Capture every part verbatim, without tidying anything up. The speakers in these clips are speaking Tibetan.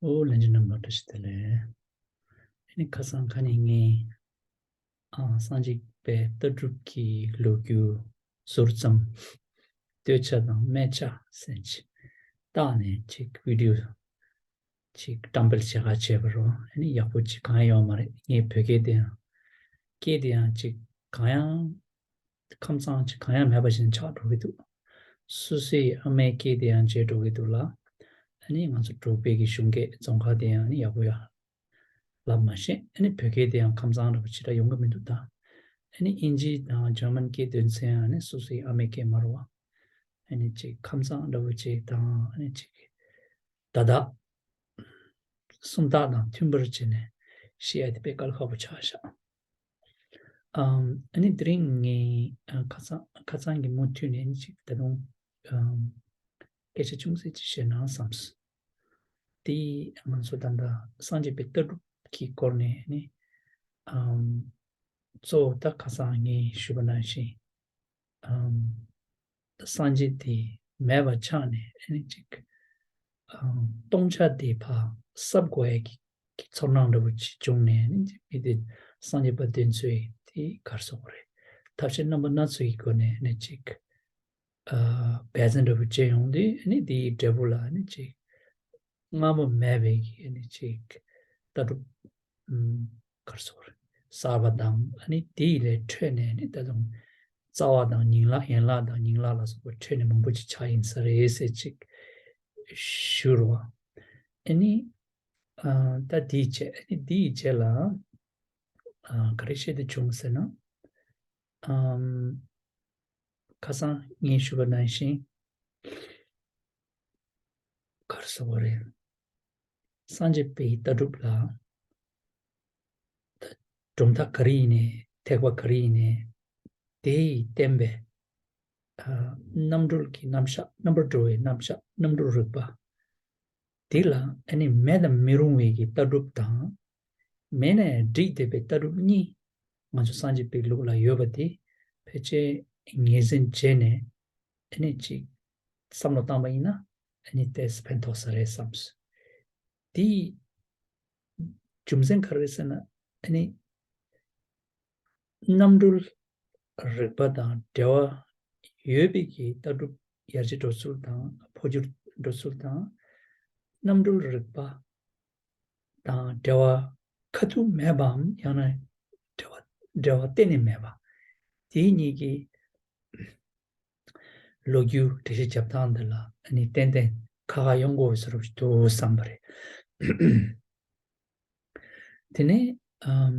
ཨོ་ལྷན་རྒྱས་རྣམ་པ་བཀྲ་ཤིས་བདེ་ལེགས། ཨ་ནི་ཁ་སང་ཁ་ཉིན་ངས་ཨ་སངས་རྒྱས་པའི་ལྟ་གྲུབ་ཀྱི་ལོ་རྒྱུས་ཟུར་ཙམ་སྟོད་ཆ་དང་སྨད་ཆ་ཟེར་ཅིག་བཏགས་ནས་ཅིག་བི་ཌིའོ་ཅིག་བཀྲམ་སྤེལ་བྱེད་ག་བྱས་པ་རོ། ཨ་ནི་ཡག་པོ་ཅིག་གང་ཡང་ཡོད་མ་རེད། ངས་བོད་སྐད་དེ་ཡང་སྐད་དེ་ཡང་ཅིག་གང་ཡང་ཁམས་གཙང་ཅིག་གང་ཡང་མེད་པ་བཞིན་ཆགས་འགྲོ་གི་འདུག་སོ་སོའི་ཨ་མའི་སྐད་དེ་ཡང་བརྗེད་འགྲོ་གི་འདུག་ལ། ཨ་ནི་ང་ཚོ་འབྲུག་པའི་གི་གཞུང་སྐད་རྫོང་ཁ་དེ་ཡང་ཨ་ནི་ཡག་པོ་ཡང་ལབ་མ་ཤེས། ཨ་ནི་བོད་སྐད་དེ་ཡང་ཁམས་གཙང་འདྲ་པོ་ཅིག་ཡོང་གི་མི་འདུག་ད། ཨ་ནི་ཨིན་ཇི་དང་འཇར་མན་སྐད་འདོན་ཚེ་ཡང་ཨ་ནི་སོ་སོའི་ཨ་མའི་སྐད་མ་རེད་བ། ཨ་ནི་ཅིག་ཁམས་གཙང་འདྲ་པོ་ཅིག་དང་ཨ་ནི་ཅིག་བརྡ་དག་སུམ་རྟགས་དང་མཐུན་པར་བྱས་ནས་ཤེས་ཡ་དེ་དཔེ་དཀའ་ལས་ཁག་པོ་ཆགས་ཤག་ཨམ། ཨ་ནི་དེ་རིང་ངས་ཨ་ཁ་སང་ཁ་སང་གི་མུ་མཐུད་ནས་ཨ་ནི་ཅིག་ད་དུང་ཨམ་སྐད་ཆ་ཅུང་ཟད་ཅིག་བཤད་ན་བསམས། དེ་ང་ཚོ་ད་ལྟ་སངས་རྒྱས་པའི་ལྟ་གྲུབ་ཀྱི་སྐོར་ནས་ཨ་ནི་ཨམ་གཙོ་བོ་ད་ཁ་སང་ངས་ཞུས་པ་ནང་བཞིན། ཨམ། སངས་རྒྱས་དེ་མེད་པ་ཆགས་ནས་ཨ་ནི་ཅིག་ཨམ། སྟོང་ཆ་དེ་ཕར་གསབ་དགོས་ཡ་གི་གི་ཚོར་སྣང་འདྲ་པོ་ཅིག་བྱུང་ནས་ཨ་ནི་ཅིག་མི་དེ་སངས་རྒྱས་པ་དེ་ཚོས་དེ་ག་རེ་ཟེར་དགོས་རེད། ཐབས་ཤེས་རྣམ་པ་སྣ་ཚོགས་ཀྱི་སྒོ་ནས་ཨ་ནི་ཅིག་ཨ། འབད་བརྩོན་འདྲ་པོ་བྱས་ཡོང་དུས་ཨ་ནི་དེའི་འབྲས་བུ་ལ་ཨ་ནི་ཅིག་སྔ་མོ་མེད་པའི་གི་ཨ་ནི་ཅིག་ལྟ་གྲུབ་ཨམ། ག་རེ་ཟེར་དགོས་རེད། གསར་པ་དང་ཨ་ནི་དེ་ལས་འཕྲོས་ནས་ཨ་ནི་ད་དུང་རྩ་བ་དང་ཡན་ལག་ཡན་ལག་དང་ཡན་ལག་ལ་སོགས་པ་འཕྲོས་ནས་མང་པོ་ཅིག་ཆགས་ཡིན་ས་རེད་ཟེར་ཅིག་ཞུ་རོགས། ཨ་ནི་ཨ། ད་དེའི་རྗེས་ཨ་ནི་དེའི་རྗེས་ལ་ཨ། ག་རེ་བཤད་དེ་བྱུང་ཟེར་ན། ཨམ། ཁ་སང་ངས་ཞུས་པ་ནང་བཞིན། ག་རེ་ཟེར་དགོས་རེད། སངས་རྒྱས་པའི་ལྟ་གྲུབ་ལ་ད་གྲུབ་མཐའ་ག་རེ་ཡིན་ནའི་ཐེག་པ་ག་རེ་ཡིན་ནའི་དེ་ཡིས་བསྟན་པའི་ཨ། རྣམ་གྲོལ་གྱི་རྣམ་གཞག་རྣམ་པར་གྲོལ་བའི་རྣམ་གཞག་རྣམ་གྲོལ་རིག་པ། དེ་ལ་ཨ་ནི་མེད་དང་མི་རུང་བའི་གི་ལྟ་གྲུབ་དང་། མེད་ནའི་འགྲིག་བསྡད་པའི་ལྟ་གྲུབ་གཉིས་ང་ཚོ་སངས་རྒྱས་པའི་ལུགས་ལ་ཡོད་པ་དེ་ཕལ་ཆེར་ངེས་འཛིན་བྱས་ནས་ཨ་ནི་ཅིག་བསམ་བློ་བཏང་པ་ཡིན་ན་ཨ་ནི་ཏོག་ཙམ་ཕན་ཐོགས་ས་རེད་བསམས། དེའི་རྒྱུ་མཚན་ག་རེ་རེད་ཟེར་ན་ཨ་ནི། རྣམ་གྲོལ་རིག་པ་དང་འབྲེལ་བ་ཡོད་པའི་གི་ལྟ་གྲུབ་ཡར་རྒྱས་འགྲོ་ཚུལ་དང་འཕོ་འགྱུར་འགྲོ་ཚུལ་དང་། རྣམ་གྲོལ་རིག་པ་དང་འབྲེལ་བ་ཁ་ཐུག་མེད་པའམ་ཡང་ན་འབྲེལ་བ་འབྲེལ་བ་གཏན་ནས་མེད་པ། དེའི་གཉིས་ཀྱི་ལོ་རྒྱུས་འགྲེལ་བཤད་རྒྱབ་སྟངས་འདི་ལ་ཨ་ནི་ཏན་ཏན་ཁ་ཁ་ཡོང་དགོས་པའི་བཟོ་འདྲ་ཞིག་འདུག་བསམ་པ་རེད། དེ་ནས་ཨམ།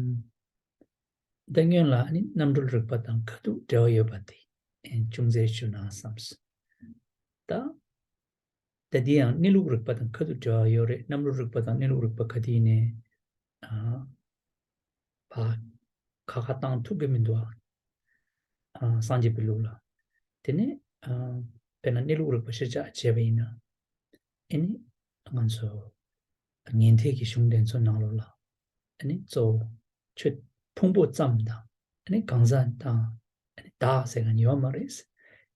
ད་སྔོན་ལ་ཨ་ནི་རྣམ་གྲོལ་རིག་པ་དང་ཁ་ཐུག་འབྲེལ་བ་ཡོད་པ་དེ་ཨེ་ཅུང་ཟད་ཞུ་ན་བསམས། ད་ད་འདི་ཡང་གནས་ལུགས་རིག་པ་དང་ཁ་ཐུག་འབྲེལ་བ་ཡོད་རེད། རྣམ་གྲོལ་རིག་པ་དང་གནས་ལུགས་རིག་པ་ག་དེ་ཡིན་ནའི་ཨ། ཕ། ཁ་ཁ་བཏང་ཐུབ་ཀྱི་མི་འདུག་ཨ། ཨ། སངས་རྒྱས་པའི་ལུགས་ལ། དེ་ནས་ཨ། དཔེར་ན་གནས་ལུགས་རིག་པ་ཤེས་བྱ་བྱས་པ་ཡིན་ན། ཨེ་ནི་ང་ཚོ་ཉན་ཐོས་ཀྱི་གཞུང་དེ་ཚོ་ནང་ལོགས་ལ་ཨེ་ནི་གཙོ་བོ་ཆོས་ཕུང་པོ་ཙམ་དང་ཨེ་ནི་གང་ཟག་དང་ཨེ་ནི་བདག་ཟེར་མཁན་ཡོད་མ་རེད།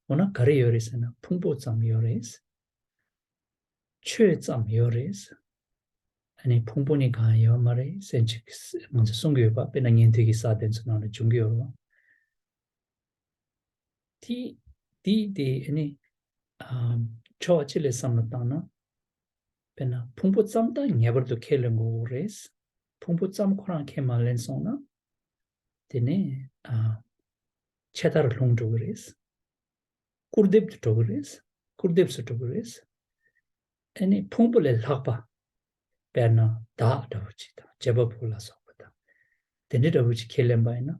འོ་ན་ག་རེ་ཡོད་རེད་ཟེར་ན་ཕུང་པོ་ཙམ་ཡོད་རེད། ཆོས་ཙམ་ཡོད་རེད། ཨ་ནི་ཕུང་པོ་ནི་གང་ཡང་ཡོད་མ་རེད་ཟེར་ཅིག་ང་ཚོས་གསུང་གི་ཡོད་པ། དཔེར་ན་ཉན་ཐོས་ཀྱི་ས་དེ་ཚོ་ནང་ལ་འབྱུང་གི་ཡོད་རེད། དེ་དེ་དེ་ཨ་ནི་ཨ། ཕྱོགས་གཅིག་ལས་བསམ་བློ་བཏང་ན། དཔེར་ན་ཕུང་པོ་ཙམ་དང་ངེས་པར་དུ་ཁས་ལེན་དགོས་རེད། ཕུང་པོ་ཙམ་ཁོ་རང་ཁས་མ་ལེན་སོང་ན། དེ་ནས་ཨ། ཆད་མཐར་ལྷུང་འགྲོ་གི་རེད། སྐུར་འདེབས་དུ་འགྲོ་གི་རེད། སྐུར་འདེབས་སུ་འགྲོ་གི་རེད། ཨ་ནི་ཕུང་པོ་ལས་ལྷག་པ། དཔེར་ན་བདག་འདྲ་བོ་ཅིག་དང་བྱེད་པ་པོ་ལ་སོགས་པ་དང་། དེ་འདྲ་འདྲ་བོ་ཅིག་ཁས་ལེན་པ་ཡིན་ན།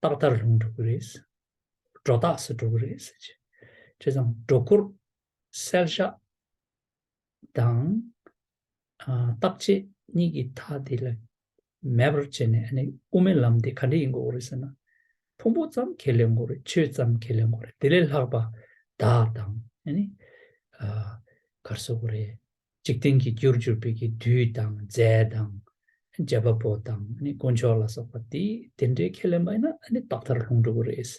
རྟག་མཐར་ལྷུང་འགྲོ་གི་རེད། སྒྲོ་བཏགས་སུ་འགྲོ་གི་རེད་ཟེར་གྱི། བྱས་ཙང་སྒྲོ་སྐུར་བསལ་བཞག་དང་། ཨ། རྟག་ཆད་གཉིས་ཀྱི་མཐའ་དེ་ལ་མེད་པར་བྱས་ནས་ཨ་ནི་དབུ་མའི་ལམ་དེ་ག་འདྲ་ཡིན་དགོས་རེད་ཟེར་ན། ཕུང་པོ་ཙམ་ཁས་ལེན་དགོས་རེད། ཆོས་ཙམ་ཁས་ལེན་དགོས་རེད། དེ་ལས་ལྷག་པ་བདག་དང་ཨ་ནི་ཨ། ག་རེ་ཟེར་དགོས་རེད། འཇིག་རྟེན་གྱི་རྒྱུར་གྱུར་པའི་གི་བདུད་དང་རྫས་དང་། བྱེད་པ་པོ་དང་ཨ་ནི་དཀོན་མཆོག་ལ་སོགས་པ་དེ་དེ་འདྲའི་ཁས་ལེན་པ་ཡིན་ན་ཨ་ནི་རྟག་མཐར་ལྷུང་འགྲོ་གི་རེད།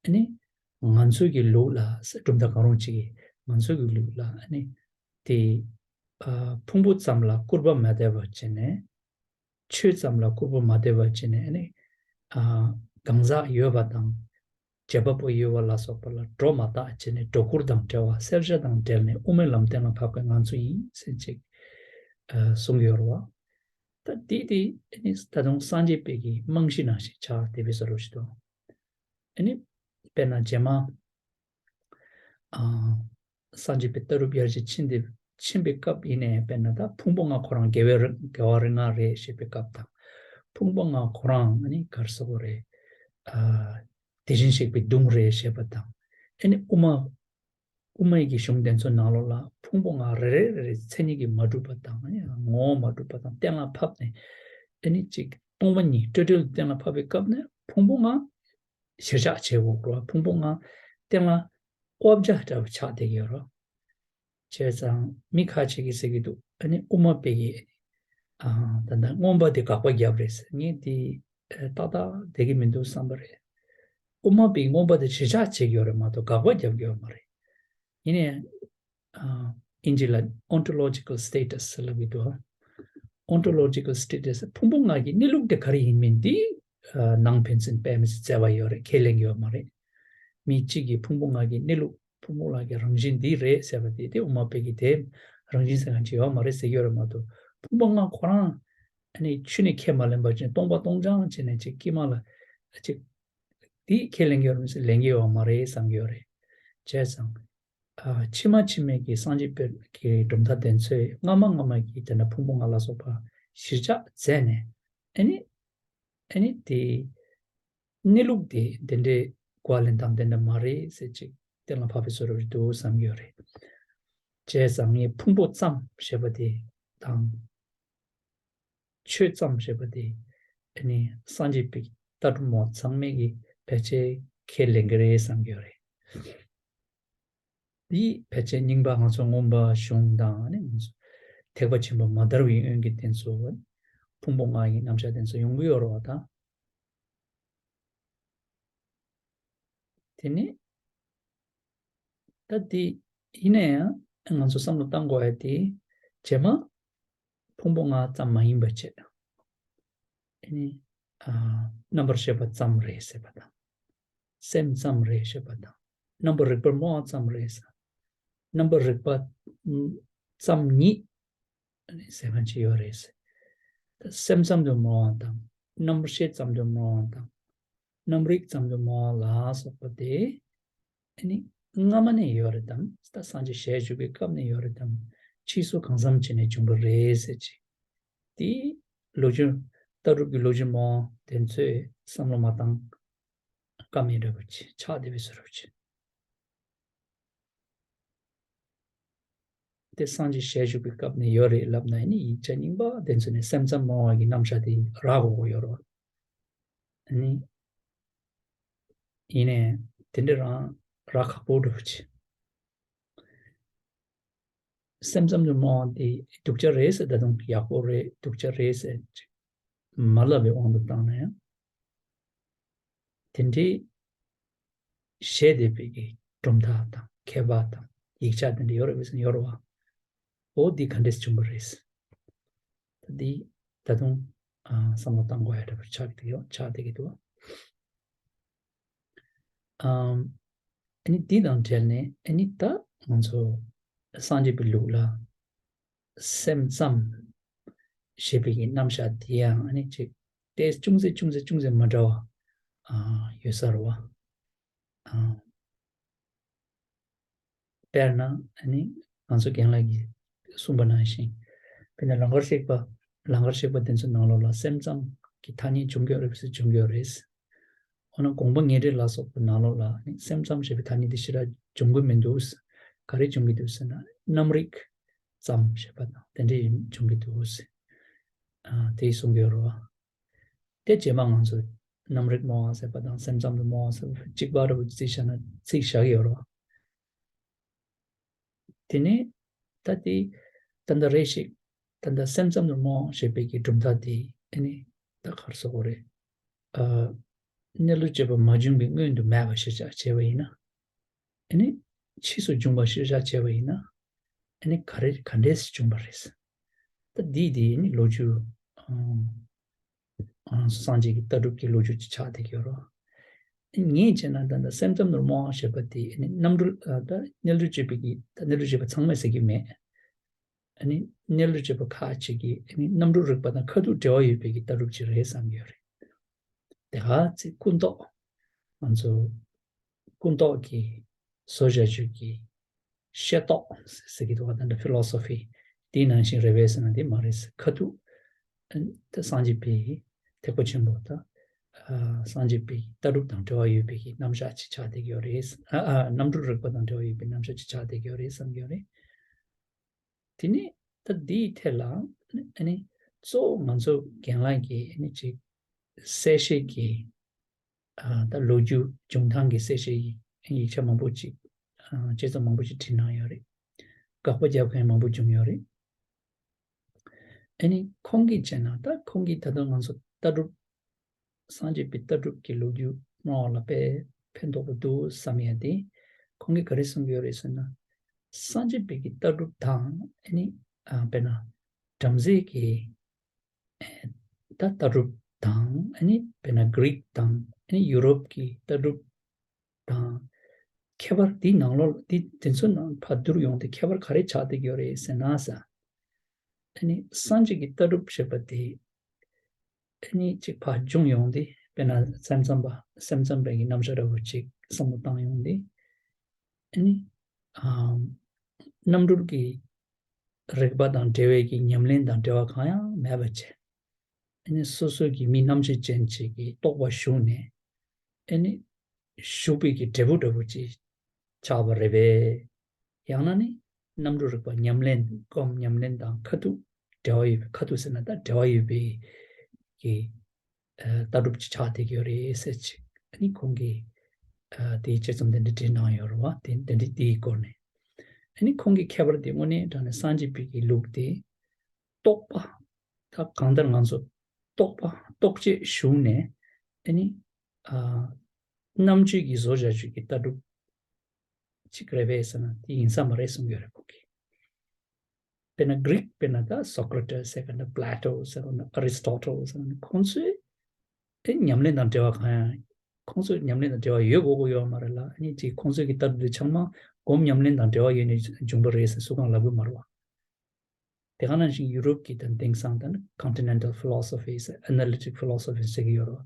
ཨ་ནི་ང་ཚོ་གི་ལུགས་ལ་གྲུབ་མཐའ་གང་རུང་ཅིག་གིས་ང་ཚོ་གི་ལུགས་ལ་ཨ་ནི་དེ་ ཕུང་པོ་ཙམ་ལ་སྐུར་པ་མ་བསྟེར་བ་བྱས་ནས། ཆོས་ཙམ་ལ་སྐུར་པ་མ་བསྟེར་བ་བྱས་ནས་ཨ་ནི། གང་ཟག་ཡོད་པ་དང་། བྱེད་པ་པོ་ཡོད་པ་ལ་སོགས་པ་ལ་སྒྲོ་མ་བཏགས་བྱས་ནས་སྒྲོ་སྐུར་དང་བྲལ་བ་གསལ་བྱ་དང་བྲལ་ནས་དབུ་མའི་ལམ་གཏན་ལ་ཕབ་པའི་ངང་ཚུལ་ཡིན་ཟེར་ཅིག་གསུང་གི་ཡོད་རེད་བ། ད་དེ་དེ་ཨ་ནི་ད་དུང་སངས་རྒྱས་པའི་གི་རྨང་གཞི་ནང་བཞིན་ཆགས་བསྡད་པའི་བཟོ་འདྲ་ཞིག་འདུག་ཨ་ནི་དཔེར་ན་རྗེས་མ། ཨ། སངས་རྒྱས་པའི་ལྟ་གྲུབ་ཡར་རྒྱས་ཕྱིན་ཏེ་ཕྱིན་པའི་སྐབས་ཡིན་ནའི་དཔེར་ན་ད་ཕུང་པོ་ལྔ་ཁོ་རང་རྒྱལ་བའི་རིགས་རྒྱལ་བ་རིགས་ལྔ་རེད་ཞེས་པའི་སྐབས་དང་། ཕུང་པོ་ལྔ་ཁོ་རང་ཨ་ནི་ག་རེ་ཟེར་དགོས་རེད། ཨ། དེ་བཞིན་གཤེགས་པའི་གདུང་རེད་ཞེས་པ་དང་། ཨ་ནི་དབུ་མ། དབུ་མའི་གི་གཞུང་དེ་ཚོའི་ནང་ལོགས་ལ་ཕུང་པོ་ལྔ་རེ་རེ་རེ་རེ་མཚན་ཉིད་ཀྱིས་མ་གྲུབ་པ་དང་ཨ་ནི་ངོ་བོ་མ་གྲུབ་པ་དང་གཏན་ལ་ཕབ་ནས་ཨ་ནི་གཅིག་སྟོང་པ་ཉིད་སྤྲོས་བྲལ་དུ་གཏན་ལ་ཕབ་པའི་སྐབས་ནས་ཕུང་པོ་ལྔ། གཞིར་བཞག་བྱེད་དགོས་རེད། ཕུང་པོ་ལྔ་གཏན་ལ་དབབ་བྱ་འདྲ་བོ་ཆགས་བསྡད་ཀྱི་ཡོད་རེད། བྱས་ཙང་མི་ཁ་ཅིག་གིས་ཟེར་གྱི་འདུག་ཨ་ནི་དབུ་མ་པའི་གི་ཨ་ད་ལྟ་མངོན་པ་དེ་དགག་པ་བརྒྱབ་རེད་ཟེར། ངས་དེ་ཏག་ཏག་བསྡད་ཀྱི་མི་འདུག་བསམ་པ་རེད། དབུ་མ་པའི་མངོན་པ་དེ་གཞིར་བཞག་བྱེད་ཀྱི་ཡོད་རེད་མ་གཏོགས་དགག་པ་བརྒྱབ་ཀྱི་ཡོད་མ་རེད། ཡིན་ནའི། ཨ། ཨིན་ཇི་ལ་Ontological Status ལབ་ཀྱི་འདུག Ontological Status ཕུང་པོ་ལྔ་གི་གནས་ལུགས་དེ་ག་རེ་ཡིན་མིན་འདི། ཨ། ནང་ཕན་ཚུན་དཔེ་མི་སྲིད་བརྩེ་བ་ཡོད་རེད། ཁས་ལེན་གྱི་ཡོད་མ་རེད། མི་གཅིག་གིས་ཕུང་པོ་ལྔ་གི་གནས་ལུགས་ཕུང་པོ་ལྔ་གི་རང་བཞིན་འདི་རེད་ཟེར་བ་དེ་དེ་དབུ་མ་པའི་གི་དེ་རང་བཞིན་ཟེར་མཁན་ཅིག་ཡོད་མ་རེད་ཟེར་གྱི་ཡོད་རེད་མ་གཏོགས་ཕུང་པོ་ལྔ་ཁོ་རང་ཨ་ནི་ཆུ་ནས་ཁས་མ་ལེན་པ་ཅིག་སྟོང་པ་སྟོང་རྐྱང་བྱས་ནས་ཅིག་དཀྱིལ་མ་ལ་ཅིག་དེ་ཁས་ལེན་གྱི་ཡོད་རེད་མི་སྲིད་ལེན་གྱི་ཡོད་མ་རེད་བསམ་གྱི་ཡོད་རེད། བྱས་ཙང་། ཕྱི་མ་ཕྱི་མའི་གི་སངས་རྒྱས་པའི་གི་གྲུབ་མཐའ་དེ་ཚོས་སྔ་མ་སྔ་མ་གི་དེ་འདྲ་ཕུང་པོ་ལྔ་ལ་སོགས་པ་གཞིར་བཞག་མཛད་ནས་ཨ་ནི་ཨ་ནི་དེ་གནས་ལུགས་དེ་དེ་འདྲའི་གོ་བ་ལེན་སྟངས་དེ་འདྲ་མ་རེད་ཟེར་ཅིག་གཏན་ལ་ཕབ་པའི་བཟོ་འདྲ་རེད་འདུག་བསམ་གྱི་ཡོད་རེད། བྱས་ཙང་ངས་ཕུང་པོ་ཙམ་ཞེས་པ་དེ་དང་། ཆོས་ཙམ་ཞེས་པ་དེ་ཨ་ནི་སངས་རྒྱས་པའི་ལྟ་གྲུབ་མོ་ཚང་མས་ཀྱི་ཕལ་ཆེར་ཁས་ལེན་གྱི་རེད་བསམ་གྱི་ཡོད་རེད། དེ་ཕལ་ཆེར་རྙིང་པ་ང་ཚོ་མངོན་པ་གཞུང་དང་ཨ་ནི་ང་ཚོ་ཐེག་པ་ཆེན་པོ་མ་དར་བའི་སྔོན་གྱི་དེ་ཚོ་ཕུང་པོ་ལྔ་ཡི་རྣམ་གཞག་དེ་ཚོ་ཡོང་གི་ཡོད་རེད་བ་ད། དེ་ནི། ད་དེ་ཡིན་ན་ཡང་ང་ཚོ་བསམ་བློ་བཏང་དགོས་ཡ་དེ་རྗེས་མ་ཕུང་པོ་ལྔ་ཙམ་མ་ཡིན་པ་བྱས། ཨ་ནི། ཨ། རྣམ་པར་ཤེས་པ་ཙམ་རེད་ཟེར་བ་དང་། སེམས་ཙམ་རེད་ཞེས་པ་དང་། རྣམ་པར་རིག་པར་སྨྲ་བ་ཙམ་རེད་ཟེར། རྣམ་པར་རིག་པ་ཙམ་ཉིད། ཟེར་མཁན་ཅིག་ཡོད་རེད། ད་སེམས་ཙམ་དུ་སྨྲ་བ་དང་། རྣམ་ཤེས་ཙམ་དུ་སྨྲ་བ་དང་། རྣམ་རིག་ཙམ་དུ་སྨྲ་བ་ལ་སོགས་པ་དེ། ཨ་ནི་སྔ་མ་ནས་ཡོད་རེད་དམ། ད་སངས་རྒྱས་ཞལ་བཞུགས་པའི་སྐབས་ནས་ཡོད་རེད་དམ། ཕྱིས་སུ་གང་འཚམ་བྱས་ནས་བྱུང་བ་རེད་ཟེར་ཅིག་དེ་ལོ་རྒྱུས། ལྟ་གྲུབ་ཀྱི་ལོ་རྒྱུས་སྨྲ་བ་དེ་ཚོས་བསམ་བློ་མ་བཏང་། ཀ་མེད་འདྲ་པོ་ཅིག་ཆགས་བསྡད་པའི་བཟོ་འདྲ་པོ་ཅིག་དེ་སངས་རྒྱས་ཞལ་བཞུགས་པའི་སྐབས་ནས་ཡོད་རེད་ལབ་ན་ནི་ཡིག་ཆ་རྙིང་པ་དེ་ཚོ་ནས་སེམས་ཙམ་སྨྲ་བ་གི་རྣམ་གཞག་དེ་རག་དགོས་ཀྱི་ཡོད་རེད། ཨ་ནི། ཡིན་ནའི་དེ་འདྲ་རང་རག་ཁག་པོ་འདྲ་པོ་ཅིག་སེམས་ཙམ་དུ་སྨྲ་བ་དེ་སྡུག་ཅག་རེད་ཟེར། ད་དུང་ཡག་པོ་རེད་སྡུག་ཅག་རེད་ཟེར་ཅིག་མ་ལབ་པའི་དབང་དུ་བཏང་ན་ཡང་། དེ་འདྲའི་བཤད་བསྡད་པའི་གི་གྲུབ་མཐའ་དང་མཁས་པ་དང་ཡིག་ཆ་དེ་འདྲ་ཡོད་རེད་པས་ཡོད་རེད་བ། འོ་འདི་ག་འདྲས་བྱུང་བ་རེད། ད་འདི་ད་དུང་ཨ་བསམ་བློ་གཏང་དགོས་ཡ་འདྲ་པོ་ཆགས་ཀྱི་འདུག་ཡོད་ཆགས་བསྡད་ཀྱི་འདུག་ཨམ། ཨ་ནི་འདི་དང་འབྲེལ་ནས་ཨ་ནི་ད་ང་ཚོ་སངས་རྒྱས་པའི་ལུགས་ལ་སེམས་ཙམ་ཞེས་པའི་གི་རྣམ་གཞག་འདི་ཡང་ཨ་ནི་ཅིག་ཏོག་ཙམ་ཅུང་ཟད་ཅུང་ཟད་ཅུང་ཟད་མ་འདྲ་བ་ཨ་ཡོད་ས་རེད་བ། ཨ། དཔེར་ན་ཨ་ནི་ང་ཚོ་རྒན་ལགས་ཀྱིས་གསུངས་པ་ནང་བཞིན། དཔེར་ན་ལང་ཀར་གཤེགས་པ། ལང་ཀར་གཤེགས་པ་དེ་ཚོའི་ནང་ལོགས་ལ་སེམས་ཙམ་གྱི་ཐ་སྙད་འབྱུང་གི་ཡོད་རེད་ཟེར་འབྱུང་གི་ཡོད་རེད། འོ་ན་དགོངས་པ་ངེས་འགྲེལ་ལ་སོགས་པའི་ནང་ལོགས་ལ་ཨ་ནི་སེམས་ཙམ་ཞེས་པའི་ཐ་སྙད་དེ་ཞེ་དྲག་འབྱུང་གི་མི་འདུག་ག་རེ་འབྱུང་གི་འདུག་ཟེར་ན་རྣམ་རིག་ཙམ་ཞེས་པ་དང་དེ་འདྲ་ཡིན་འབྱུང་གི་འདུག་ཟེར། ཨ་དེ་གསུང་གི་ཡོད་རེད་བ། དེ་རྗེས་མ་ང་ཚོས་རྣམ་རིག་སྨྲ་བ་ཟེར་བ་དང་སེམས་ཙམ་དུ་སྨྲ་བ་ཟེར་བ་གཅིག་པ་འདྲ་པོ་རྩིས་བཞག་ན་རྩིས་བཞག་གི་ཡོད་རེད་བ། དེ་ནས་ད་དེ་ད་ལྟ་རེ་ཞིག་ད་ལྟ་སེམས་ཙམ་དུ་སྨྲ་བ་ཞེས་པའི་གི་གྲུབ་མཐའ་དེ་ཨ་ནི་ད་ག་རེ་ཟེར་དགོས་རེད། ཨ་གནས་ལུགས་བྱས་པ་མ་བྱུང་བའི་སྔོན་དུ་མེད་པ་གཞིར་བཞག་བྱས་པ་ཡིན་ན། ཨ་ནི་ཕྱིས་སུ་བྱུང་བ་གཞིར་བཞག་བྱས་པ་ཡིན་ན། ཨ་ནི་ག་རེ་ག་འདྲས་བྱུང་བ་རེད། ད་འདི་འདི་ནི་ལོ་རྒྱུས་ཨ་ཨ་སངས་རྒྱས་ཀྱི་ལྟ་གྲུབ་ཀྱི་ལོ་རྒྱུས་ཅིག་ཆགས་བསྡད་ཀྱི་ཡོད་རེད། ངས་བྱས་ན་ད་ལྟ་སེམས་ཙམ་ནོར་མོ་ཞེས་པ་དེ་ཨ་ནི་རྣམ་གྲོལ་ཨ་ད་རྣལ་འབྱོར་སྤྱོད་པའི་གི་ད་རྣལ་འབྱོར་སྤྱོད་པ་ཚང་མས་ཟེར་གྱི་མེད། ཨ་ནི་རྣལ་འབྱོར་སྤྱོད་པ་ཁག་ཅིག་གིས་ཨ་ནི་རྣམ་གྲོལ་རིག་པ་དང་ཁ་ཐུག་འབྲེལ་བ་ཡོད་པའི་གི་ལྟ་གྲུབ་ཅིག་རེད་བསམ་གྱི་ཡོད་རེད། དེ་ག་ཚེ་ཀུན་རྟོག་ང་ཚོ་ཀུན་རྟོག་གི་བཟོ་བྱ་རྒྱུ་གི་ཤེས་རྟོགས་ཟེར་གྱི་འདུག་བ། ད་ལྟ་ཕི་ལོ་སོ་ཕི་དེའི་ནང་བཞིན་རེད་པས་ཟེར་ན་དེ་མ་རེད། ཁ་ཐུག་ད་སངས་རྒྱས་པའི་ཐེག་པ་ཆེན་པོ་ད་སངས་རྒྱས་པའི་ལྟ་གྲུབ་དང་འབྲེལ་བ་ཡོད་པའི་གི་རྣམ་གཞག་ཅིག་ཆགས་བསྡད་ཀྱི་ཡོད་རེད། ཨ་ཨ་རྣམ་གྲོལ་རིག་པ་དང་འབྲེལ་བ་ཡོད་པའི་རྣམ་གཞག་ཅིག་ཆགས་བསྡད་ཀྱི་ཡོད་རེད་བསམ་གྱི་ཡོད་རེད། དེ་ནས་ད་འདིའི་ཐད་ལ་ཨ་ནི་གཙོ་བོ་ང་ཚོ་རྒན་ལགས་ཀྱིས་ཨ་ནི་ཅིག་གསལ་བཤད་ཀྱི་ཨ་ད་ལོ་རྒྱུས་བྱུང་སྟངས་ཀྱི་གསལ་བཤད་ཡིག་ཡིག་ཆ་མང་པོ་ཅིག་ཨ་དཔྱད་རྩོམ་མང་པོ་ཅིག་བྲིས་གནང་ཡོད་རེད། དགག་པ་རྒྱག་མཁན་མང་པོ་བྱུང་ཡོད་རེད། ཨ་ནི་ཁོང་གིས་བྱས་ན་ད་ཁོང་གིས་ད་དུང་ང་ཚོ་ལྟ་གྲུབ་སངས་རྒྱས་པའི་ལྟ་གྲུབ་ཀྱི་ལོ་རྒྱུས་སྨྲ་བ་ལ་དཔེ་ཕན་ཐོགས་པོ་འདུག་བསམ་ཡ་དེ། ཁོང་གིས་ག་རེ་གསུང་གི་ཡོད་རེད་ཟེར་ན། སངས་རྒྱས་པའི་གི་ལྟ་གྲུབ་དང་ཨ་ནི་ཨ་དཔེར་ན་བྲམ་ཟེ་གི་ད་ལྟ་གྲུབ་དང་ཨ་ནི་དཔེར་ན་གྷི་རིག་དང་ཨ་ནི་ཡུ་རོབ་ཀྱི་ལྟ་གྲུབ་དང་ཁྱད་པར་འདི་ནང་ལོགས་ལ་འདི་དེ་ཚོ་ནང་ཕར་བསྡུར་ཡོང་དུས་ཁྱད་པར་ག་རེ་ཆགས་བསྡད་ཀྱི་ཡོད་རེད་ཟེར་ན་ས། ཨ་ནི་སངས་རྒྱས་ཀྱི་ལྟ་གྲུབ་ཞེས་པ་དེ་ཨ་ནི་གཅིག་ཕར་སྦྱོང་ཡོང་དུས་དཔེར་ན་སེམས་ཙམ་པ་སེམས་ཙམ་པའི་གི་རྣམ་གཞག་འདྲ་བོ་ཅིག་བསམ་བློ་བཏང་ཡོང་དུས་ཨ་ནི་ཨམ་རྣམ་གྲོལ་གྱི་རིག་པ་དང་འབྲེལ་བའི་གི་ཉམས་ལེན་དང་འབྲེལ་བ་གང་ཡང་མེད་པ་བྱས། ཨ་ནི་སོ་སོ་གི་མི་རྣམ་དཔྱོད་ཅན་ཅིག་གི་རྟོགས་པ་ཞུགས་ནས་ཨ་ནི་ཞུགས་པའི་གི་འབྲས་བུ་འདྲ་བོ་ཅིག་ཆགས་པ་རེད་པས། ཡང་ན་ནི་རྣམ་གྲོལ་རིག་པ་ཉམས་ལེན་སྒོམ་ཉམས་ལེན་དང་ཁ་ཐུག་འབྲེལ་བ་ཡོད་པའི་ཁ་ཐུག་ཟེར་ན་ད་འབྲེལ་བ་ཡོད་པའི་གི་ལྟ་གྲུབ་ཅིག་ཆགས་བསྡད་ཀྱི་ཡོད་རེད་ཟེར་ཅིག་ཨ་ནི་ཁོང་གིས་དེའི་དཔྱད་རྩོམ་དེ་འདྲ་བྲིས་གནང་ཡོད་རེད་བ། དེ་དེ་འདྲ་དེའི་སྐོར་ནས་ཨ་ནི་ཁོང་གི་ཁྱད་པར་དེ་དངོས་གནས་དྲང་གནས་སངས་རྒྱས་པའི་གི་ལུགས་དེ་རྟོགས་པ། ད་གང་ལྟར་ང་ཚོ་རྟོགས་པ་རྟོགས་བྱེད་ཞུགས་ནས་ཨ་ནི་ཨ་རྣམ་དཔྱོད་ཀྱི་བཟོ་བྱ་སྤྱོད་ཀྱི་ལྟ་གྲུབ་ཅིག་རེད་པས་ཟེར་ན་དེ་ཡིན་ས་མ་རེད་གསུང་གི་ཡོད་རེད་ཁོང་གིས། དཔེར་ན་གྷི་རིག་དཔེར་ན་ད་སོ་ཀྲ་ཏི་ཟེར་ག་ན་པླ་ཏོ་ཟེར་ག་ན་ཨ་རི་སི་ཊོ་ཊལ་ཟེར་ག་ན་ཁོང་ཚོས་དེ་ཉམས་ལེན་དང་འབྲེལ་བ་གང་ཡང་ཁོང་ཚོས་ཉམས་ལེན་དང་འབྲེལ་བ་ཡོད་དགོས་ཀྱི་ཡོད་མ་རེད་ལ་ཨ་ནི་ཅིག་ཁོང་ཚོས་ཀྱི་ལྟ་གྲུབ་དེ་ཚང་མ་སྒོམ་ཉམས་ལེན་དང་འབྲེལ་བ་ཡོད་ནས་བྱུང་བ་རེད་ཟེར་སུ་གང་ལབ་ཀྱི་མ་རེད་བ། དེ་ག་ནང་བཞིན་ཡུ་རོབ་ཀྱི་དང་དེང་སང་ད་ནི་Continental Philosophy ཟེར་Analytic Philosophy ཟེར་གྱི་ཡོད་རེད།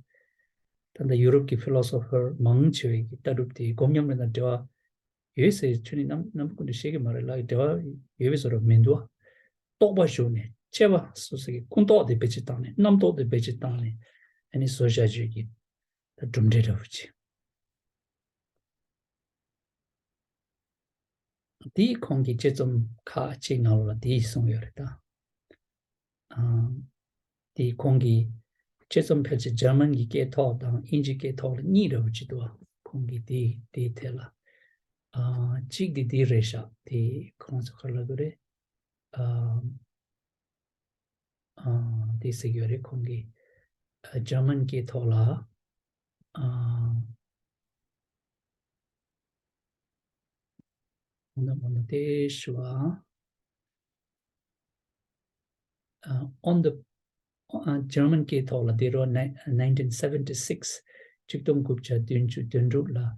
ད་ལྟ་ཡུ་རོབ་ཀྱི་ཕི་ལོ་སོ་ཕར་མང་ཆེ་བའི་གི་ལྟ་གྲུབ་དེ་སྒོམ་ཉམས་ལེན་དང་འབྲེལ་བ་ཡོད་ཟེར་ཁྱོད་ནི་རྣམ་རྣམ་པ་ཀུན་ཏུ་ཤེས་ཀྱི་མ་རེད་ལ་འབྲེལ་བ་ཡོད་པའི་བཟོ་འདྲ་མི་འདུག་ཨ། རྟོགས་པ་ཞུགས་ནས་དཔྱད་པ་སོ་སོ་གི་ཀུན་རྟོག་དེ་བེད་སྤྱོད་བཏང་ནས་རྣམ་རྟོག་དེ་བེད་སྤྱོད་བཏང་ནས་ཨ་ནི་བཟོ་བྱ་སྤྱོད་ཀྱི་ད་གྲུབ་འབྲས་འདྲ་བོ་ཅིག་དེའི་ཁོང་གི་དཔྱད་རྩོམ་ཁག་ཅིག་ནང་ལོགས་ལ་དེ་གསུངས་ཡོད་རེད་ད། ཨ། དེ་ཁོང་གི་དཔྱད་རྩོམ་ཕལ་ཆེར་འཇར་མན་གྱི་སྐད་ཐོག་དང་དབྱིན་ཇིའི་སྐད་ཐོག་ལ་གཉིས་འདྲ་བོ་ཅིག་འདུག་ཁོང་གི་དེ་དེའི་ཐད་ལ། ཨ། གཅིག་དེ་དེ་རེད་ཤག་དེ་ཁོང་ཚོ་ག་ལབ་དགོས་རེད། ཨ། ཨ། དེ་ཟེར་གྱི་ཡོད་རེད་ཁོང་གིས། ཨ། འཇར་མན་སྐད་ཐོག་ལ། ཨ། འོ་ན་འོ་ན་དེ་ཞུ་བ། ཨ། on the ཨ། འཇར་མན་སྐད་ཐོག་ལ་དེ་རུ་nineteen seventy six གཅིག་སྟོང་དགུ་བརྒྱ་བདུན་ཅུ་དོན་དྲུག་ལ།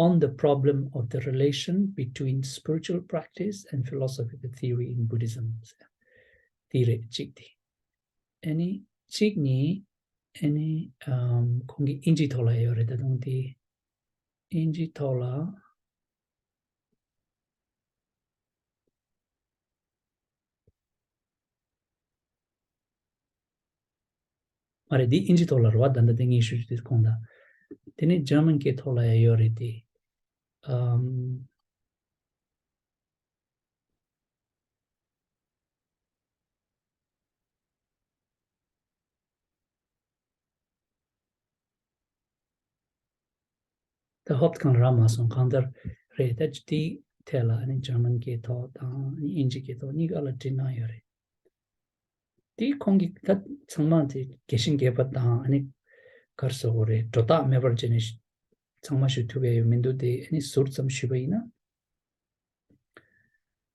On the problem of the relation between spiritual practice and philosophical theory in Buddhism དེ་རེད་གཅིག་དེ། ཨ་ནི་གཅིག་ནི་ཨ་ནི་ཨམ་ཁོང་གི་དབྱིན་ཇིའི་ཐོག་ལ་ཡོད་རེད་ད་དུང་དེ། དབྱིན་ཇིའི་ཐོག་ལ། མ་རེད་འདི་དབྱིན་ཇིའི་ཐོག་ལ་རེད་བ། ད་ལྟ་འདི་ངས་ཞུ་རྒྱུ་དེ་ཁོང་ད། དེ་ནས་འཇར་མན་སྐད་ཐོག་ལ་ཡང་ཡོད་རེད་དེ། ཨམ། ད་ཧོབ་གང་རག་མ་སོང་གང་ལྟར་རེད་ད་དེའི་ཐད་ལ་ཨ་ནི་འཇར་མན་སྐད་ཐོག་དང་དབྱིན་ཇི་སྐད་ཐོག་གཉིས་ཀ་ལ་བྲིས་གནང་ཡོད་རེད། དེ་ཁོང་གིས་ད་ཚང་མ་དེ་རྒྱས་ཤིང་རྒྱས་པ་དང་ཨ་ནི་ག་རེ་ཟེར་དགོས་རེད་སྒྲོ་བཏགས་མེད་པར་བྱས་ནས་ཚང་མ་ཞུ་ཐུབ་ཡ་ཡོད་མི་འདུག་དེ་ཨ་ནི་ཟུར་ཙམ་ཞུས་པ་ཡིན་ན།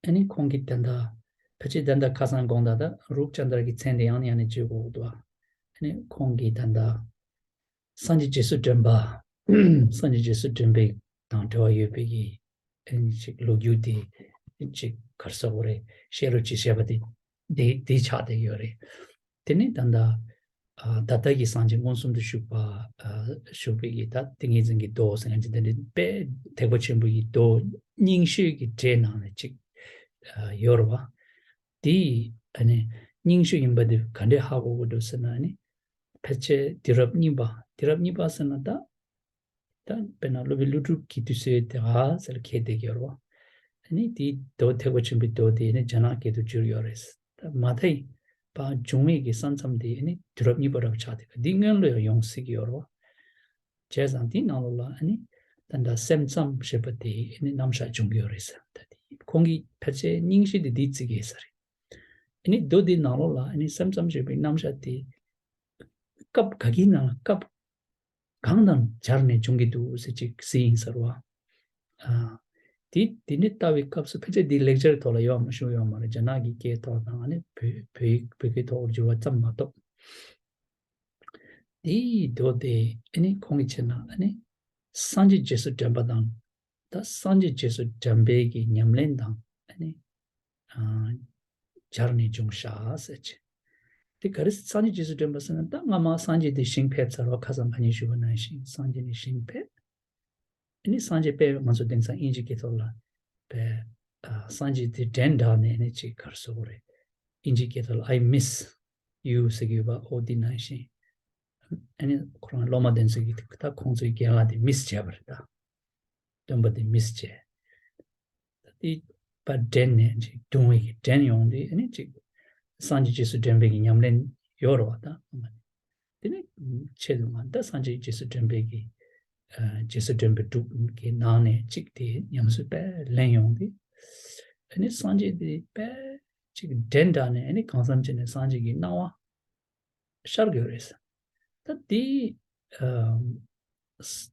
ཨ་ནི་ཁོང་གིས་ད་ལྟ་ཕལ་ཆེར་ད་ལྟ་ཁ་སང་དགོངས་དག་ད་རུབ་ཙནྡྲ་གི་མཚན་དེ་ཡང་ནས་ཡང་ནས་བརྗོད་དགོས་འདུག་ཨ་ནི་ཁོང་གིས་ད་ལྟ་སངས་རྒྱས་རྗེས་སུ་དྲན་པ། སངས་རྒྱས་རྗེས་སུ་དྲན་པའི་དང་འབྲེལ་བ་ཡོད་པའི་གི་ཨ་ནི་ཅིག་ལོ་རྒྱུས་དེ་ཅིག་ག་རེ་ཟེར་དགོས་རེད། བཤད་རོགས་ཅིག་བྱས་པ་དེ་དེ་དེ་ཆགས་བསྡད་ཡོད་རེད། དེ་ནས་ད་ལྟ་ཨ་ད་ལྟ་གི་སངས་རྒྱས་མངོན་སུམ་དུ་བཞུགས་པ། ཨ་བཞུགས་པའི་གི་ད་ཏིང་ངེ་འཛིན་གྱི་མདོ་ཟེར་མཁན་ཅིག་དེ་འདྲ་དཔེ་ཐེག་པ་ཆེན་པོ་ཡི་མདོ་རྙིང་ཤོས་ཀྱི་གྲས་ནང་ནས་ཅིག་ཨ་ཡོད་རེད་བ། དེ་ཨ་ནི་རྙིང་ཤོས་ཡིན་པ་དེ་ག་འདྲས་ཧ་གོ་དགོས་འདུག་ཟེར་ན། ཨ་ནི་ཕལ་ཆེར་དུས་རབས་གཉིས་པ། དུས་རབས་གཉིས་པ་ཟེར་ན་ད། ད་དཔེར་ན་སློབ་དཔོན་ཀླུ་སྒྲུབ་ཀྱི་དུས་ཚོད་དེ་ག་ཟེར་ལ་ཁེལ་བསྡད་ཀྱི་ཡོད་རེད་བ། ཨ་ནི་དེའི་མདོ་ཐེག་པ་ཆེན་པོའི་མདོ་དེ་ནི་རྒྱ་ནག་སྐད་དུ་བསྒྱུར་ཡོད་རེད། ད་མ་མཐའི་བར་འབྱུང་བའི་གི་ས་མཚམས་དེ་ནི་དུས་རབས་གཉིས་པ་འདྲ་བོ་ཆགས་བསྡད་ཀྱི་འདི་སྔོན་ལ་ཡང་ཡོང་སྲིད་ཀྱི་ཡོད་རེད་བ། བྱས་ཙང་དེའི་ནང་ལོགས་ལ་ཨ་ནི་ད་ལྟ་སེམས་ཙམ་ཞེས་པ་དེ་ནི་རྣམ་གཞག་བྱུང་གི་ཡོད་རེད་ཟེར། ད་དེ་ཁོང་གིས་ཕལ་ཆེར་རྙིང་ཤོས་དེ་འདི་བརྩི་གི་ཡོད་ས་རེད། ཨ་ནི་མདོ་དེའི་ནང་ལོགས་ལ་ཨ་ནི་སེམས་ཙམ་ཞེས་པའི་རྣམ་གཞག་དེ་སྐབས་ག་གི་ནང་ལ་སྐབས་གང་དང་སྦྱར་ནས་འབྱུང་གི་འདུག་ཟེར་ཅིག་གཟིགས་ཡིན་ཟེར་བ། ཨ། དེ་དེ་འདྲ་ལྟ་བའི་སྐབས་སུ་ཕལ་ཆེར་འདི་ལེགས་སྦྱར་ཐོག་ལ་ཡོད་མ་ཞུ་ཡོད་མ་རེད། རྒྱ་ནག་གི་སྐད་ཐོག་དང་ཨ་ནི་བོད་བོད་ཡིག་བོད་སྐད་ཐོག་བསྒྱུར་བ་ཙམ་མ་གཏོགས། དེའི་མདོ་དེ་ཨ་ནི་ཁོང་གིས་བྱས་ན་ཨ་ནི་སངས་རྒྱས་རྗེས་སུ་དྲན་པ་དང་། ད་སངས་རྒྱས་རྗེས་སུ་དྲན་པའི་གི་ཉམས་ལེན་དང་ཨ་ནི་ཨ་སྦྱར་ནས་འབྱུང་ཤག་ཟེར་ཅིག་དེ་ག་རེ་སངས་རྒྱས་རྗེས་སུ་དྲན་པ་ཟེར་ན། ད་སྔ་མ་སངས་རྒྱས་དེ་ཞིང་ཕེབས་ཚར་བ། ཁ་སང་ཁ་ཉིན་ཞུས་པ་ནང་བཞིན་སངས་རྒྱས་ནི་ཞིང་ཕེབས། ཨ་ནི་སངས་རྒྱས་དཔེ་ང་ཚོ་དེང་སང་དབྱིན་ཇི་སྐད་ཐོག་ལ་དཔེ་ཨ་སངས་རྒྱས་དེ་གདན་དྲངས་ནས་ཨ་ནི་ཅིག་ག་རེ་ཟེར་དགོས་རེད། དབྱིན་ཇི་སྐད་ཐོག་ལ་I miss you ཟེར་གྱི་ཡོད་པ། འོ་དེ་ནང་བཞིན་ཨ་ནི་ཁོ་རང་སློབ་མ་དེ་ཚོ་གིས་ད་ཁོང་ཚོའི་རྒན་ལགས་དེ་མིས་བྱས་པ་རེད། ད་སྟོན་པ་དེ་མིས་བྱས། ད་དེ་པར་དྲན་ནས་ཅིག་དུང་བའི་གི་དྲན་ཡོང་དུས་ཨ་ནི་ཅིག་སངས་རྒྱས་རྗེས་སུ་དྲན་པའི་གི་ཉམས་ལེན་ཡོད་རེད་བ། ད་དེ་ནི་ཆེད་དུ་ང་ད་སངས་རྒྱས་རྗེས་སུ་དྲན་པའི་གི་ཨ་རྗེས་སུ་དྲན་པའི་དྲུག་གི་ནང་ནས་གཅིག་དེ་ཉམས་སུ་དཔེ་ལེན་ཡོང་དུས་ཨ་ནི་སངས་རྒྱས་དེ་དཔེ་ཅིག་གདན་དྲངས་ནས་ཨ་ནི་གང་འཚམ་བྱས་ནས་སངས་རྒྱས་ཀྱི་སྣང་བ་ཤར་དགོས་རེད། ད་དེ་ཨ་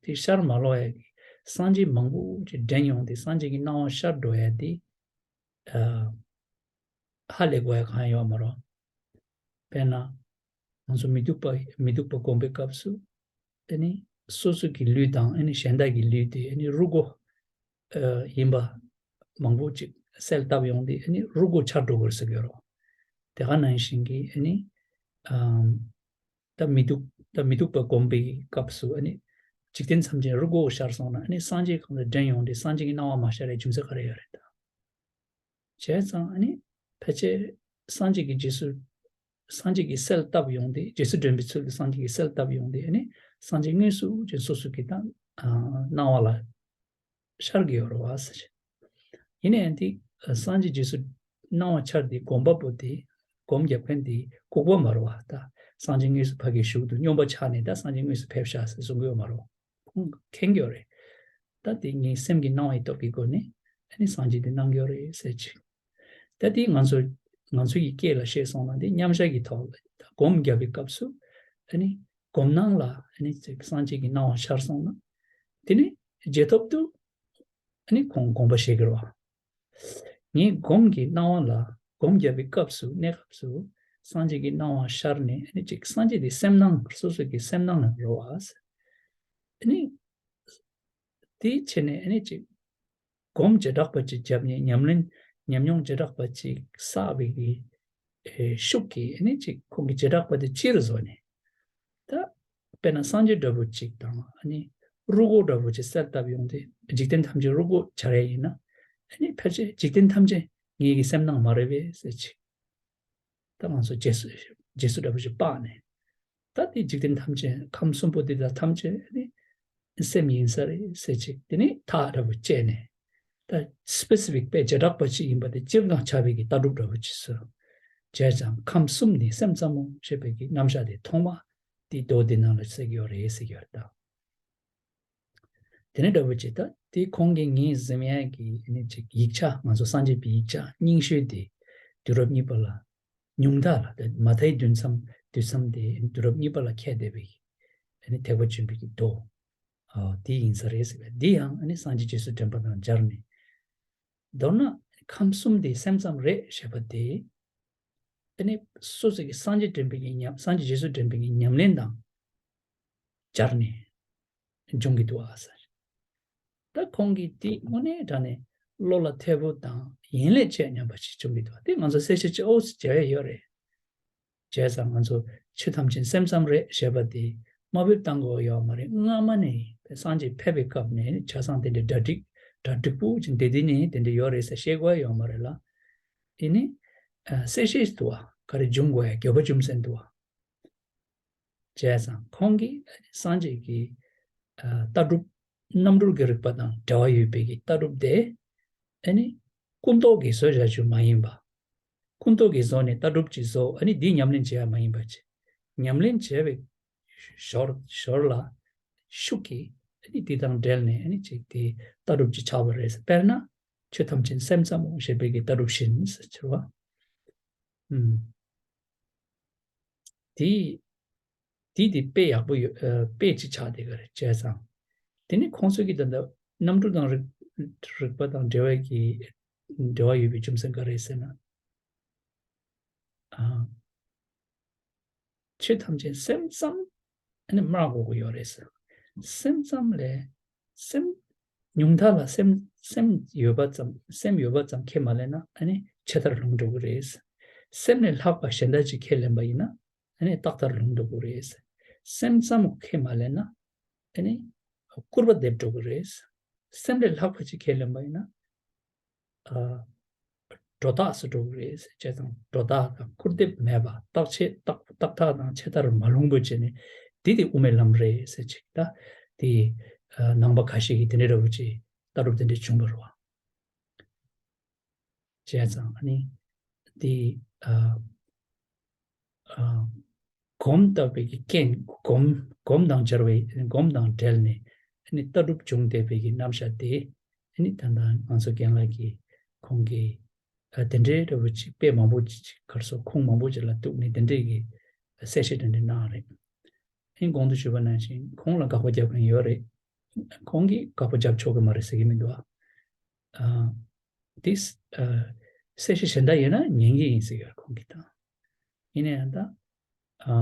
དེ་ཤར་མ་ལོག་ཡ་གི་སངས་རྒྱས་མང་པོ་ཅིག་དྲན་ཡོང་དུས་སངས་རྒྱས་ཀྱི་སྣང་བ་ཤར་འགྲོ་ཡ་དེ་ཨ་ཧ་ལས་དགོས་ཡ་གང་ཡོད་མ་རེད། དཔེར་ན་ང་ཚོ་མི་སྡུག་པ་མི་སྡུག་པ་སྒོམ་པའི་སྐབས་སུ་ཨ་ནི་སོ་སོ་གི་ལུས་དང་ཨ་ནི་གཞན་དག་གི་ལུས་དེ་ཨ་ནི་རུས་ཁོག་ཨ་ཡིན་པ་མང་པོ་ཅིག་གསལ་བཏབ་ཡོང་དུས་ཨ་ནི་རུས་ཁོག་འཆར་འགྲོ་དགོས་ཟེར་གྱི་ཡོད་རེད། དེ་ག་ནང་བཞིན་གྱི་ཨ་ནི་ཨམ་ད་མི་སྡུག་ད་མི་སྡུག་པ་སྒོམ་པའི་སྐབས་སུ་ཨ་ནི་འཇིག་རྟེན་ཐམས་ཅད་རུས་ཁོག་ཤར་སོང་ན་ཨ་ནི་སངས་རྒྱས་གང་དུ་དྲན་ཡོང་དུས་སངས་རྒྱས་ཀྱི་སྣང་བ་མ་ཤར་བའི་རྒྱུ་མཚན་ག་རེ་ཡོད་རེད་ད། བྱས་ཙང་ཨ་ནི་ཕལ་ཆེར་སངས་རྒྱས་ཀྱི་རྗེས་སུ་སངས་རྒྱས་ཀྱི་གསལ་བཏབ་ཡོང་དུས་རྗེས་སུ་དྲན་པའི་ཚུལ་གྱིས་སངས་རྒྱས་ཀྱི་གསལ་བཏབ་ཡོང་དུས་ཨ་ནི་སངས་རྒྱས་དངོས་སུ་ཅིག་སོ་སོ་གི་ད་ཨ་སྣང་བ་ལ་ཤར་གྱི་ཡོད་རེད་བ་ཟེར། ཡིན་ནའི་འདི་སངས་རྒྱས་རྗེས་སུ་སྣང་བ་འཆར་དེ་སྒོམ་པ་པོ་དེ་སྒོམ་རྒྱབ་མཁན་དེ་ལྐུགས་པ་མ་རེད་བ། ད་སངས་རྒྱས་དངོས་སུ་ཕ་གིར་བཞུགས་འདུག་སྙོམས་པ་ཆགས་ནས་ད་སངས་རྒྱས་དངོས་སུ་ཕེབས་ཤག་ཟེར་གསུང་གི་ཡོད་མ་རེད། ཁོང་མཁྱེན་གྱི་ཡོད་རེད། ད་དེ་ངའི་སེམས་ཀྱི་སྣང་བའི་སྟོབས་ཀྱི་སྒོ་ནས་ཨ་ནི་སངས་རྒྱས་དེ་གནང་གི་ཡོད་རེད་ཟེར་ཅིག་ད་དེ་ང་ཚོ་ང་ཚོ་ཡི་སྐད་ལ་བཤད་སོང་ན་དེ་མཉམ་བཞག་གི་ཐོག་ལ་ད་སྒོམ་རྒྱབ་པའི་སྐབས་སུ་ཨ་ནི་སྒོམ་སྣང་ལ་ཨ་ནི་ཅིག་སངས་རྒྱས་ཀྱི་སྣང་བ་ཤར་སོང་ན་དེ་ནི་རྗེས་ཐོབ་ཏུ་ཨ་ནི་ཁོང་དགོངས་པ་བཞེས་ཀྱི་རེད་བ། ངས་སྒོམ་གྱི་སྣང་བ་ལ་སྒོམ་རྒྱབ་པའི་སྐབས་སུ་གནས་སྐབས་སུ་སངས་རྒྱས་ཀྱི་སྣང་བ་ཤར་ནས་ཨ་ནི་ཅིག་སངས་རྒྱས་དེ་སེམས་སྣང་སོ་སོ་གི་སེམས་སྣང་ལ་རོལ་བ། ཨ་ནི་དེའི་ཆེད་ནས་ཨ་ནི་ཅིག་སྒོམ་བྱེ་བྲག་པ་ཅིག་བརྒྱབ་ནས་ཉམས་ལེན་ཉམས་མྱོང་བྱེ་བྲག་པ་ཅིག་བསགས་པའི་གི་ཨེ་ཤུགས་ཀྱིས་ཨ་ནི་ཅིག་ཁོང་གི་བྱེ་བྲག་པ་དེ་སྤྱིར་བཟོ་ནས། ད་དཔེར་ན་སངས་རྒྱས་འདྲ་པོ་ཅིག་དང་ཨ་ནི་རུས་ཁོག་འདྲ་པོ་ཅིག་གསལ་བཏབ་ཡོང་དུས་འཇིག་རྟེན་ཐམས་ཅད་རུས་ཁོག་འཆར་ཡ་ཡིན་ན་ཨ་ནི་ཕལ་ཆེར་འཇིག་རྟེན་ཐམས་ཅད་ངེད་ཀྱི་སེམས་སྣང་མ་རེད་པས་ཟེར་ཅིག་ད་ང་ཚོ་རྗེས་སུ་རྗེས་སུ་འདྲ་པོ་ཅིག་སྤགས་ནས། ད་དེ་འཇིག་རྟེན་ཐམས་ཅད་ཁམས་གསུམ་པོ་འདི་དག་ཐམས་ཅད་ནི་སེམས་ཡིན་ས་རེད་ཟེར་ཅིག་དེ་ནི་ཐག་འདྲ་པོ་བཅད་ནས། ད་སི་པེ་སི་ཕིག་དཔེ་བྱེ་བྲག་པ་ཅིག་ཡིན་པ་དེ་སྤྱིར་བཏང་ཆགས་པའི་གི་ལྟ་གྲུབ་འདྲ་པོ་ཅིག་བཟོས། བྱས་ཙང་ཁམས་གསུམ་ནི་སེམས་ཙམ་མོ་ཞེས་པའི་གི་རྣམ་གཞག་དེ་ཐོག་མ་དེ་མདོ་འདི་ནང་ལ་གསལ་གྱི་ཡོད་རེད་ཟེར་གྱི་ཡོད་རེད་ད། དེ་ནས་འདྲ་པོ་ཅིག་ད་དེ་ཁོང་གིས་ངས་གཟིམ་ཡག་གི་ཨ་ནི་ཅིག་ཡིག་ཆ་ང་ཚོ་སངས་རྒྱས་པའི་ཡིག་ཆ་རྙིང་ཤོས་དེ་དུས་རབས་གཉིས་པ་ལ་ཉུང་མཐའ་ལ་དེ་མ་མཐའི་དུས་མཚམས་དུས་མཚམས་དེ་དུས་རབས་གཉིས་པ་ལ་ཁྱད་བསྡད་པའི་ཨ་ནི་ཐེག་པ་ཆེན་པོའི་གི་མདོ་ཨ་དེ་ཡིན་ས་རེད་ཟེར་བས། འདི་ཡང་ཨ་ནི་སངས་རྒྱས་རྗེས་སུ་དྲན་པ་དང་སྦྱར་ནས། མདོར་ན་ ཁམས་གསུམ་དེ་སེམས་ཙམ་རེད་ཞེས་པ་དེ། ཨ་ནི་སོ་སོ་གི་སངས་རྒྱས་འདྲེན་པའི་གི་ཉམས། སངས་རྒྱས་རྗེས་སུ་འདྲེན་པའི་གི་ཉམས་ལེན་དང་སྦྱར་ནས་འབྱུང་གི་འདུག་ཨ་ཟེར། ད་ཁོང་གིས་དེ་དངོས་གནས་དྲང་གནས་བློ་ལ་འཐད་པོ་དང་ཡིན་ལས་བྱས་སྙམ་པ་ཞིག་བྱུང་གི་འདུག་དེ་ང་ཚོ་གསལ་བཤད་ཅིག་ཨོ་ཙི་བྱས་ཡོད་རེད། བྱས་ཙང་ང་ཚོ་ཆོས་ཐམས་ཅད་སེམས་ཙམ་རེད་ཞེས་པ་དེ་དམའ་འབེབས་བཏང་དགོས་ཡོད་མ་རེད། སྔ་མ་ནས་སངས་རྒྱས་ཕེབས་པའི་སྐབས་ནས་ཆ་ཚང་དེ་འདྲའི་གྲ་སྒྲིག་གྲ་སྒྲིག་པོ་ཅིག་འདི་འདི་ནས་དེ་འདྲ་ཡོད་རེད་ཟེར་བཤད་དགོས་ཡོད་མ་རེད་ལ། དེ་ནི་ཨ་གསལ་བཤད་འདུག་བ། ག་རེ་འབྱུང་དགོས་ཡ་འགྱོད་པ་རྒྱུ་མཚན་འདུག་བ། བྱས་ཙང་ཁོང་གིས་སངས་རྒྱས་ཀྱི་ཨ་ལྟ་གྲུབ། རྣམ་གྲོལ་གྱི་རིག་པ་དང་འབྲེལ་བ་ཡོད་པའི་གི་ལྟ་གྲུབ་དེ། ཨ་ནི་ཀུན་རྟོག་གིས་བཟོས་བཞག་རྒྱུ་མ་ཡིན་པ། ཀུན་རྟོག་གིས་བཟོས་ནས་ལྟ་གྲུབ་ཅིག་བཟོ། ཨ་ནི་འདི་ཉམས་ལེན་བྱེད་ཡ་མ་ཡིན་པ་ཅིག་ཉམས་ལེན་བྱས་པའི་ཞོར་ཞོར་ལ་ཤུགས་ཀྱིས་ཨ་ནི་འདི་དང་འབྲེལ་ནས་ཨ་ནི་ཅིག་དེ་ལྟ་གྲུབ་ཅིག་ཆགས་པ་རེད། དཔེར་ན་ཆོས་ཐམས་ཅད་སེམས་ཙམ་མོ་ཞེས་པའི་གི་ལྟ་གྲུབ་བཞིན་ཟེར་གྱུར་བ། ཨུམ། དེ་དེ་དེ་དཔེ་ཡག་པོ་ཡོད། ཨ་དཔེ་ཅིག་ཆགས་བསྡད་ཀྱི་རེད། བྱས་ཙང་དེ་ནི་ཁོང་ཚོས་ཀྱི་ད་ལྟ་རྣམ་གྲོལ་དང་རིག་རིག་པ་དང་འབྲེལ་བའི་གི་འབྲེལ་བ་ཡོད་པའི་རྒྱུ་མཚན་ག་རེ་ཟེར་ན། ཨ། ཆོས་ཐམས་ཅད་སེམས་ཙམ་ཨ་ནི་སྨྲ་དགོས་ཀྱི་ཡོད་རེད་ཟེར། སེམས་ཙམ་ལས་སེམས་ཉུང་མཐའ་ལ་སེམས་སེམས་ཡོད་པ་ཙམ། སེམས་ཡོད་པ་ཙམ་ཁས་མ་ལེན་ན་ཨ་ནི་ཆད་མཐར་ལྷུང་འགྲོ་གི་རེད་ཟེར། སེམས་ལས་ལྷག་པ་གཞན་དག་ཅིག་ཁས་ལེན་པ་ཡིན་ན་ཨ་ནི་རྟག་མཐར་ལྷུང་འགྲོ་གི་རེད་ཟེར། སེམས་ཙམ་ཁས་མ་ལེན་ན་ཨ་ནི་སྐུར་པ་འདེབས་འགྲོ་གི་རེད་ཟེར། སེམས་ལས་ལྷག་པ་ཅིག་ཁས་ལེན་པ་ཡིན་ན། ཨ། སྒྲོ་བཏགས་སུ་འགྲོ་གི་རེད་ཟེར། བྱས་ཙང་སྒྲོ་བཏགས་དང་སྐུར་འདེབས་མེད་པ། རྟག་ཆད། རྟག་རྟག་མཐའ་དང་ཆད་མཐར་མ་ལྷུང་པོ་བྱས་ནས་འདི་དེ་དབུ་མའི་ལམ་རེད་ཟེར་ཅིག་ད་དེ་ཨ་ནང་པ་ཁ་ཤས་ཀྱིས་དེ་འདྲའི་འདྲ་བོ་ཅིག་ལྟ་གྲུབ་དེ་འདྲ་བྱུང་བ་རེད་བ། བྱས་ཙང་ཨ་ནི་དེ་ཨ་ཨ་སྒོམ་བཏབ་པའི་གི་རྐྱེན། སྒོམ་སྒོམ་དང་སྦྱར་བའི། སྒོམ་དང་འབྲེལ་ནས་ཨ་ནི་ལྟ་གྲུབ་བྱུང་བསྡད་པའི་གི་རྣམ་གཞག་དེ་ཨ་ནི་ད་ལྟ་ང་ཚོ་རྒན་ལགས་ཀྱིས་ཁོང་གིས་ཨ་དེ་འདྲའི་འདྲ་བོ་ཅིག་དཔེ་མང་པོ་ཅིག་གར་སོགས་ཁུངས་མང་པོ་ཅིག་ལ་གཏུགས་ནས་དེ་འདྲའི་གི་གསལ་བཤད་དེ་འདྲ་གནང་རེད། ཨ་ནི་གོང་དུ་ཞུས་པ་ནང་བཞིན་ཁོང་ལ་དགག་པ་རྒྱབ་མཁན་ཡོད་རེད། ཁོང་གིས་དགག་པ་རྒྱབ་ཆོག་གི་མ་རེད་ཟེར་གི་མི་འདུག་ཨ། ཨ། དེ་ཨ་གསལ་བཤད་གཞན་དག་ཡོད་ན་ཉན་གྱི་ཡིན་ཟེར་གི་ཡོད་རེད་ཁོང་གིས་ད། ཡིན་ན་ཡང་ད་ཨ་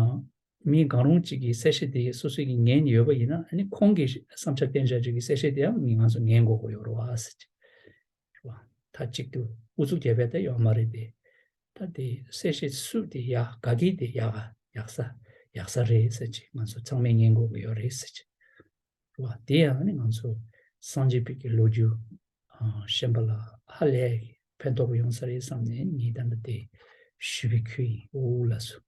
མི་གང་རུང་གཅིག་གིས་གསལ་བཤད་དེ་སོ་སོ་གིས་ཉན་ཡོད་པ་ཡིན་ན་ཨ་ནི་ཁོང་གི་བསམ་འཆར་བསྟན་བྱ་ཅིག་གི་གསལ་བཤད་དེ་ཡང་མི་ང་ཚོ་ཉན་དགོས་ཀྱི་ཡོད་རེད་བ་ཟེར་གྱི་རེད་བ། མཐའ་གཅིག་ཏུ་ཨུ་ཚུགས་རྒྱབ་ཡ་ད་ཡོད་མ་རེད་དེ། ད་དེ་གསལ་བཤད་སུ་དེ་ཡག་ག་གི་དེ་ཡག་ཡག་ས་ཡག་ས་རེད་ཟེར་གྱི་ང་ཚོ་ཚང་མས་ཉན་དགོས་ཀྱི་ཡོད་རེད་ཟེར་གྱི། རེད་བ། དེ་ཡང་ནི་ང་ཚོ་སངས་རྒྱས་པའི་གི་ལོ་རྒྱུས་ཨ་ཤེས་པ་ལ་ཧ་ལས་ཕན་ཐོགས་ཡོང་ས་རེད་བསམ་ནས་ངས་ད་ལྟ་དེ་ཞུས་པའི་ཁུལ་ཡིན། འོ་ལགས་སོ།